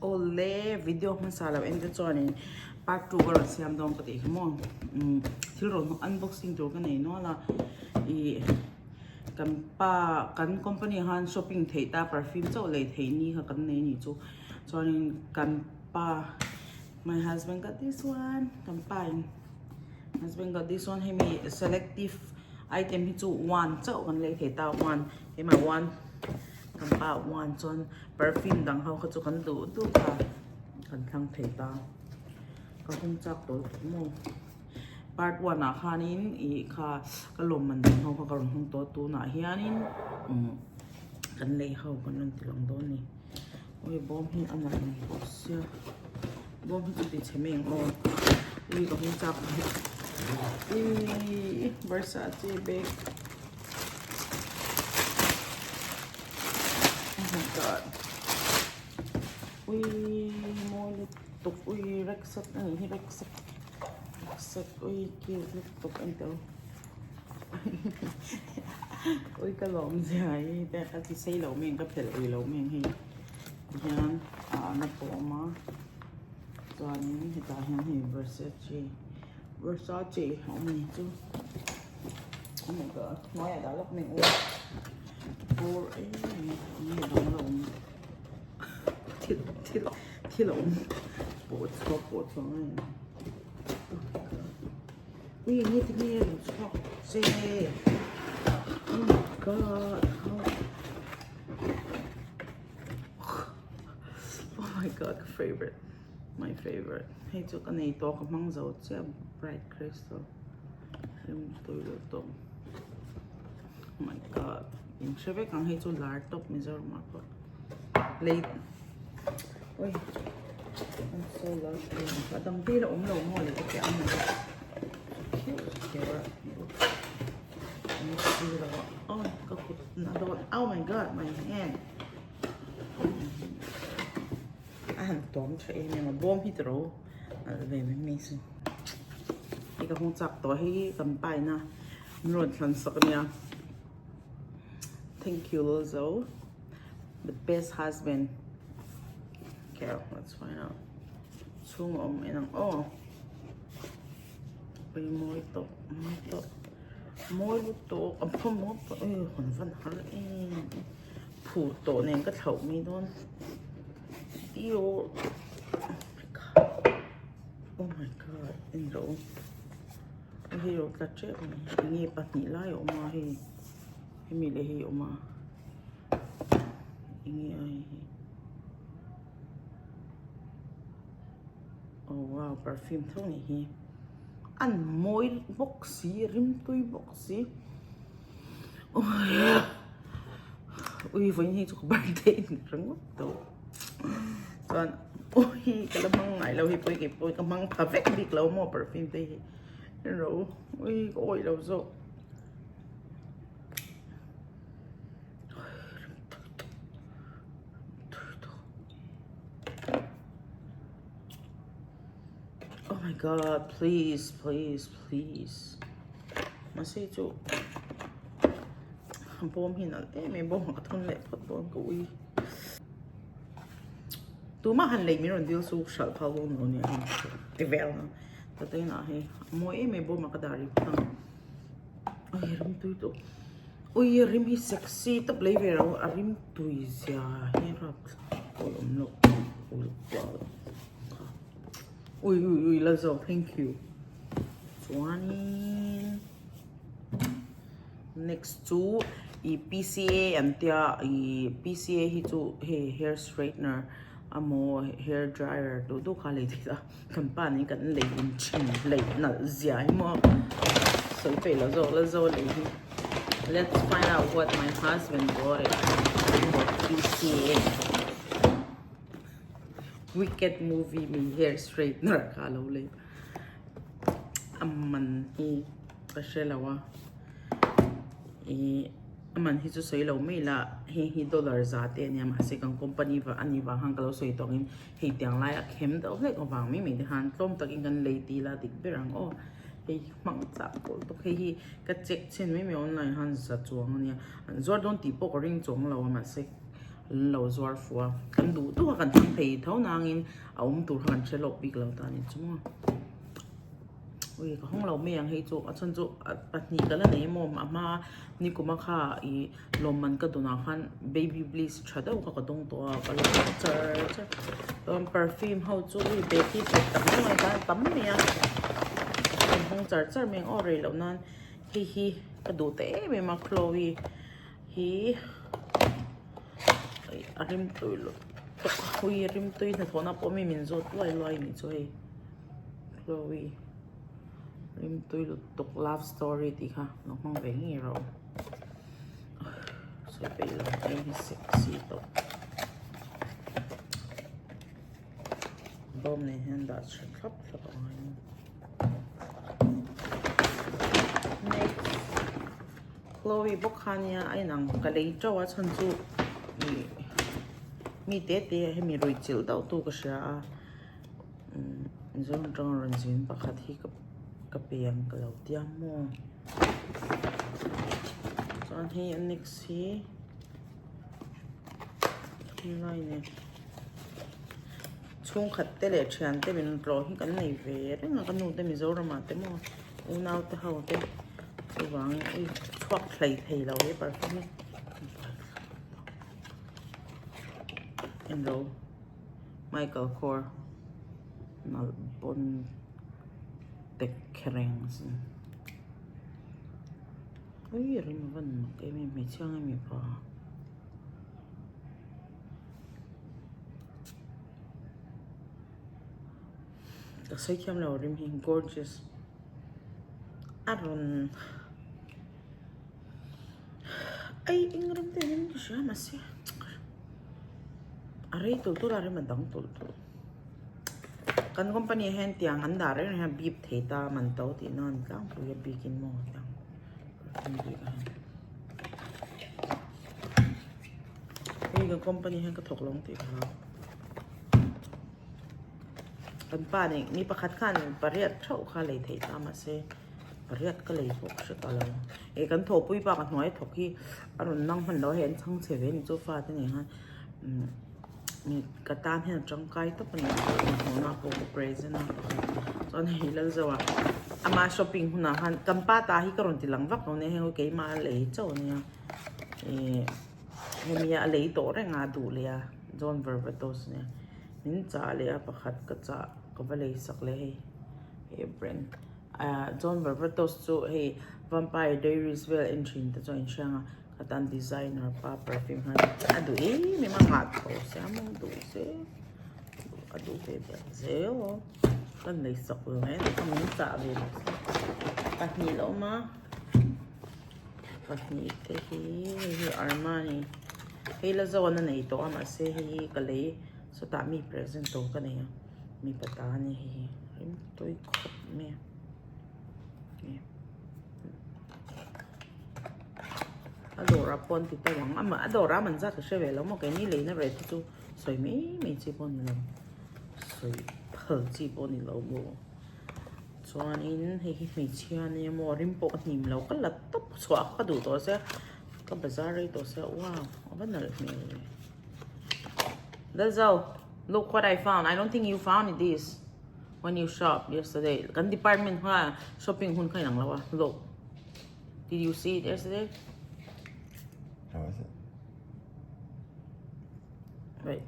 Awle video hmasa lo en te chuanin part 2 ka rawn siam dawn ka tih kha maw umm thil rawn unboxing tur ka nei nual a ih kan pa kan company ah khan shopping theih ta perfume chauh lei theih ni kha kan nei a nih chu chuanin kan pa my husband got this one kan pa in husband got this one hemi selective item hi chu one chauh kan lei thei ta one hema one kan pa one chuan. Perfume dang ho kha chu kan duh duh kha kan thlang thei ta. Ka hung chak tawh lutuk maw. Part 1 ah khanin ih kha ka lawmman dang ho kha ka rawn hung tawh tunah hianin umm kan lei ho kan rawn ti lang dawn a ni. Ui bawm hi a nalh ngei bawk sia. Bawm hi chu ti chhe mai ang aw. Ui ka hung chak tawh. Ui Versace bag. Oh my god. Ui mawi lutuk ui rucksack a nih hi rucksack rucksack ui cute lutuk a ni tawh ui ka lawm zia hi te ka ti sei lo mai ang ka phelh ui lo mai ang hei tihian ah na pawh a awm a chuanin hetah hian hei Versace Versace a awm a ni chu. Oh my god, hnuaiah dah lawk mai ang bur em em a eng nge dang la awm thil thil thil a awm pawh chhuak pawh chhuak a ni ui eng nge tinge a rawn chhuak che oh my god how oh my god ka favourite my favourite hei chu ka nei tawh ka hmang zo chiah bright crystal. Rim tui lo tawp oh my god in hre vek ang hei chu lar tawp Mizoram ah pawh lei ui I'm so lucky a dang te la awm lo maw le ka ti ang cute kher a oh ka kut na dawn oh my god my hand a han tawm tha em em a bawm hi tiro alh ve mai mai sin hei ka hung chak tawh hei kan pa ina min rawn thlan sak ania thank you Lilzo the best husband okay let's find out chhung a awm en ang aw ui mawi tawp mawi tawp mawi lutuk a pawimawh tawh ui hawn van har em em. Phur tawh nen ka thlauh mai dawn Dior oh my god en rawh u hei rawh tla tep a ni enge pahnih lai a awm a hei hemi leh hei a awm a enge a hei hi oh wow perfume tho a nih hi an mawi bawk si rimtui bawk si. Ui vawiin hi chu ka birthday a ni ringawt tawh chuan ui ka la hmang ngai lo hi pawi kei pawh ka hmang pha vek bik lo maw perfume te hi ro ui ka awih lo zawk oh my god please please please. Mahse chu bawm hi nalh em em bawm a thun leh phawt dawn ka ui tumah han lei min rawn dil chu hralh phal dawn lo nia hei ti vel ang ta te inah hei a mawi em em bawm a ka dar ri phawt ang ui rim tui tawh ui rim hi sexy tawp lei ve ro a rim tui zia hi rap awi awm loh ui ui ui ui la zo thank you. Chuanin next chu ih P_C_A an tia ih P_C_A hi chu hei hair straightener emaw hair dryer duh duh kha a lei theih a kan pa nen kan lei in thin lei nalh zia hi maw sawi peih loh zawk la zo lei hi let's find out what my husband bought it P_C_A wicked movie mi hair straightener kha a lo lei. A man hi ka hre lo a ih a man hi chu sawi lo mai la heng hi dollar za te a nia mahse kan company vang a nih vang khan ka lo sawi tawh angin hei tiang lai a khem deuh hlek avang mai mai te khan tlawm takin kan lei ti la dik ber ang aw hei hmang chak pawh lutuk hei hi ka check chhin mai mai online khan za chuang a nia an zuar dawn tih pawh ka ring chuang lo a mahse. An lo zuar fu a, kan duh duh a kan thlang thei tho nangin a awm tur kha kan hre lawk bik lo ta a ni chu maw. Ui ka hawng lo mai ang hei chu a chhan chu pahnih ka la nei emaw a hma nikuma kha ih lawmman ka dawnah khan baby bliss tha deuh kha ka dawng tawh a ka la hawng char char chuan perfume ho chu ui bag hi pack tam deuh a ni tam mai a kan hawng char char mai ang aw rei loh nan hei hi ka duh ta em em a chloe. Hi a rimtui lutuk ui rimtui hnathawhna pawh mi min zawt luai luai a nih chu hei Chloe rimtui lutuk love story tih kha lo hmang ve ngei rawh sawi peih lo hei hi sexy tawp bawm nen hian dah tha thlap thlap a ngai a ni next. Chloe bawk kha nia a inang ka lei teuh a chhan chu ih mi te te hemi ruih chilh deuh tu ka hria a umm Mizoram atanga rawn zin pakhat hi ka ka pe ang ka lo tia maw chuan hei a next hi helai nen chhungkhat te leh thian te min tlawh hi kan nei ve reng a ka nu te Mizoram ah te maw. Unau te ho te chuvangin ui chhuak thlei thei lo he perfume hi enro Michael Kors nalh pawn tek khereng sin ui rim a van mak em em hmeichhia nge mipa. Ka sawi thiam lo rim hi gorgeous a rawn ei eng rim te hian ka hria mahse a rei tulh tulh a rim a dang tulh tulh kan company ah hian tiang an dah reng reng a bip thei ta man to tih na an tlangpui a bikin maw tiang perfume bik ah hian hei ka company hian ka thawk lo ang tih ka hlau. Kan pa nih mi pakhat khan pariat theuh kha lei theih ta mahse pariat ka lei pawh ka hre ta lo. Eh kan thawhpui pa ka hnuai thawk hi a rawn nang hman lo a hei an chhang chhe ve a ni chu fate nen khan umm mi ka tan hian a tangkai tawp a ni hnathawhna pawh ka present a pakhat chuan hei Lalzoa ama shopping hunah khan kan pa ta hi ka rawn ti lang vak lo nia heng keimah a lei chauh a nia eh. Hemi a lei tawh reng a duh leh a John Varvatos nia min chah leh a pakhat ka chah ka va lei sak leh hei he brand ah John Varvatos chu hei Vampire Diaries vel en thin te chu a inhriang a khatan designer pa perfume khan a duh em em a nghah tho sia maw duh se a duh ve ber zel aw ka lei sak lo mai a min chah ve bawk sia pahnih la awm a. Pahnih te hi hei hi Armani hei la zawn a nei tawh a mahse hei hi ka lei sawtah mi present tur ka nei a mipa ta a ni hei hi rim tui khawp mai a a dawrah pawh an ti tawh ang amah a dawrah a man zat ka hre ve lo maw keini leina rate hi chu sawi mai mai chi pawh a ni lo sawi phal chi pawh a ni lo maw. Chuanin hei hi hmeichhia ania maw rim pawh ka hnim lo ka la tawp chhuah ka duh tawh sia ka bazar rei tawh sia wow a va nalh hmel ve Lalzo look what I found I don't think you found this when you shop yesterday kan department kha shopping hun kha inang lo a look did you see it yesterday How is it? Wait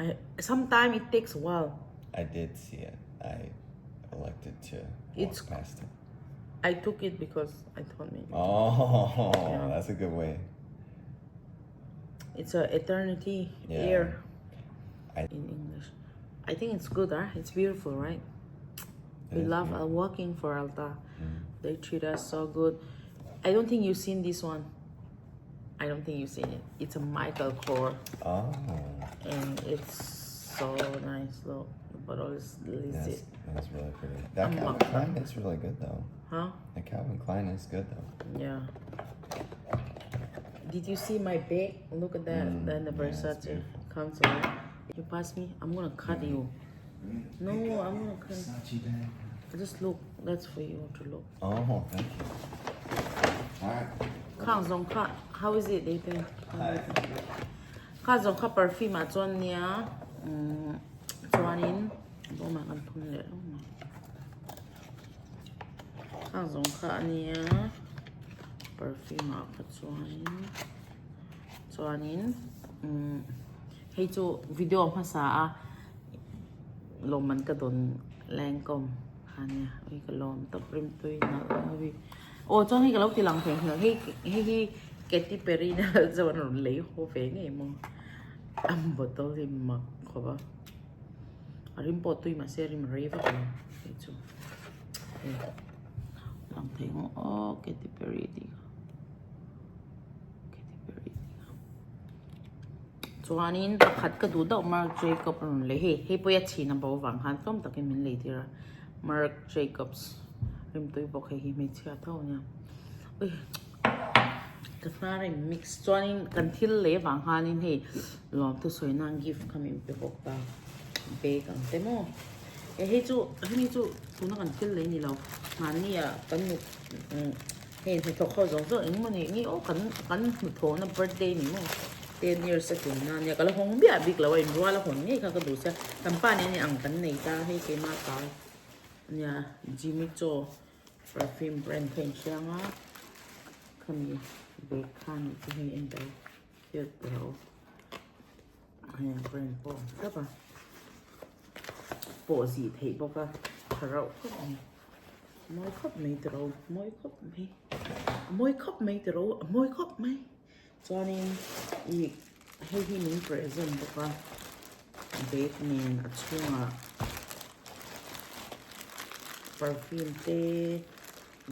I sometime it takes a while I did see it. I elected to walk It's- past it. I took it because I thought maybe Oh, that's a good way. It's a eternity Yeah. air I- in English. I think it's good, huh? It's beautiful, right? It We is love beautiful. working for Alta. They treat us so good. I don't think you've seen this one. I don't think you've seen it. It's a Michael Kors. Oh. And it's so nice. Look, the bottle is Yes, legit. that's really pretty. That I'm Calvin a- Klein is really good though. Huh? The Calvin Klein is good though. Yeah. Did you see my bag? Look at that. Then the yeah, it's Versace beautiful. comes right. You pass me, I'm gonna cut you. No, I'm gonna cut. Versace bag. Just look. That's for you to look. Oh, thank you. All right. Khang zong kha, how is it, Nathan? Kha zawng kha perfume ah chuan nia umm chuanin bawmah kan thun leh lo mai. Kha zawng kha a nia perfume ah kha chuanin chuanin umm hei chu video hmasa a lawmman ka dawn Lancome kha nia ui ka lawm tawp rimtui nalh a wi. Aw chuan hei ka lo ti lang thei nghal hei hei hi Katy Perry na chuan a rawn lei haw ve ngei maw a bottle hi mak khawp a a rim pawh tui mahse a rim rei vak lo hei chu hei lang thei ang aw Katy Perry tih kha Katy Perry tih kha chuanin pakhat ka duh deuh Marc Jacob a rawn lei hei hei pawh hi a chhin a bo vang khan tlawm takin min lei tir a. Marc Jacobs rimtui bawk hei hi hmeichhia tho ania ui ka hnar a in mix chuanin kan thil lei avang khanin hei lawmthu sawi nan gift kha min pe bawk ta bag ang te maw e hei chu hemi chu tuna kan thil lei ni lo mahni ah kan nu hei hnathawk ho zawng zawng engemaw ni nge aw kan kan hnathawhna birthday ni maw 10 years a tlin na ania ka la hawng biah bik lo a inrual a hawn ngei kha ka duh sia kan pa nen ang kan nei ta hei keimah ta ania Jimmy Choo perfume brand kha inhriang a khami bag kha nih chu hei en tawh cute tawh hei a brand pawh ang thlap a pawh zih theih bawk a tha rauh khawp mai mawi khawp mai tiro mawi khawp mai a mawi khawp mai tiro a mawi khawp mai. Chuanin ih hei hi min present bawk a bag nen a chhungah perfume te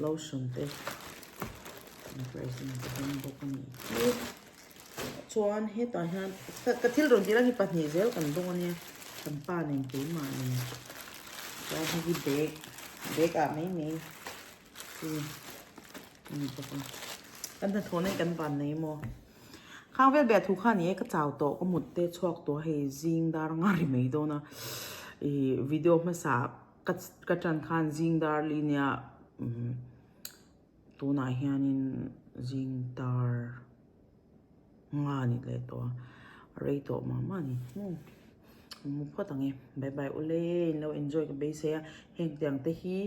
lotion te min present dawn bawk a nih hi chuan hetah hian ka thil rawn tih lai hi pahnih zel kan dawng a nia kan pa nen keimah nen chuan hei hi bag bag ah mai mai. Chu a ni bawk a. Kan hnathawh na hi kan van nei maw? Khang vel beh thu kha ni e ka chau tawh ka mut te chhuak tawh hei zing dar nga ri mai dawn a ih video hmasa ka ka tan khan zing dar li nia umm tunah hianin zing dar nga a ni leh tawh a a rei tawh mah mah a ni maw. Mu phawt ang e bye bye ule in lo enjoy ka beisei a heng tiang te hi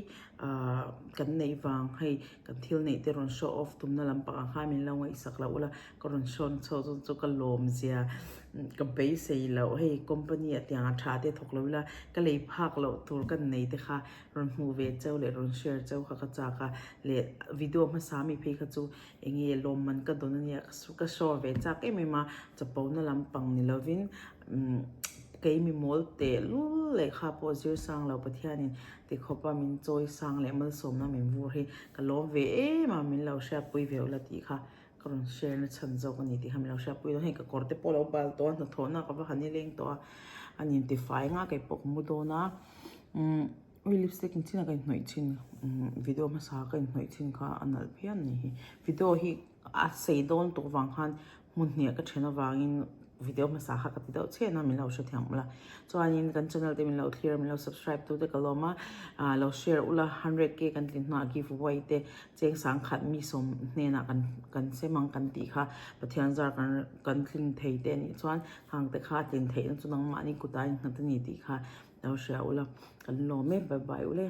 ahh kan neih vang hei kan thil neih te rawn show off tumna lampang ah khan min lo ngaihsak loh ula ka rawn show na chhuak chu chu ka lawm zia ka beisei loh hei company ah tiang a tha te thawk lo ila ka lei phak loh tur kan nei te kha rawn hmuh ve cheu leh rawn share cheu kha ka chak a leh video hmasa mi phei kha chu enge lawmman ka dawn ania ka show ve chak em em a chapo na lampang ni lovin Umm kei mi mawl teh lul leh kha pawh zir sang lo Pathianin ti khawpa min chawi sang leh malsawmna min vur hi ka lawm ve em a min lo hriatpui ve ula tih kha ka rawn share na chhan zawk a ni tih kha min lo hriatpui dawn hei ka kawr te pawh lo bal tawh a hnathawhna ka va han nileng tawh a a nin ti fai nga kei pawh ka mu dawn a umm ui lipstick in chin a ka inhnawih thin umm video hmasa ka inhnawih thin kha a nalh phian a ni hi video hi a sei dawn tuk vang khan hmun hniah ka then avangin video hmasa kha ka ti deuh chhen a min lo hrethiam ula chuanin kan channel te min lo thlir a min lo subscribe tu te ka lawm a ah lo share ula 100k kan tlin hnuah give away te cheng sang khat mi sawm hnenah kan kan sem ang kan tih kha Pathian zar kan kan tling thei te anih chuan hang te kha a tlin theihna chu nangmahni kutah a innghat a ni tih kha lo hria ula kan lawm e bye bye ule.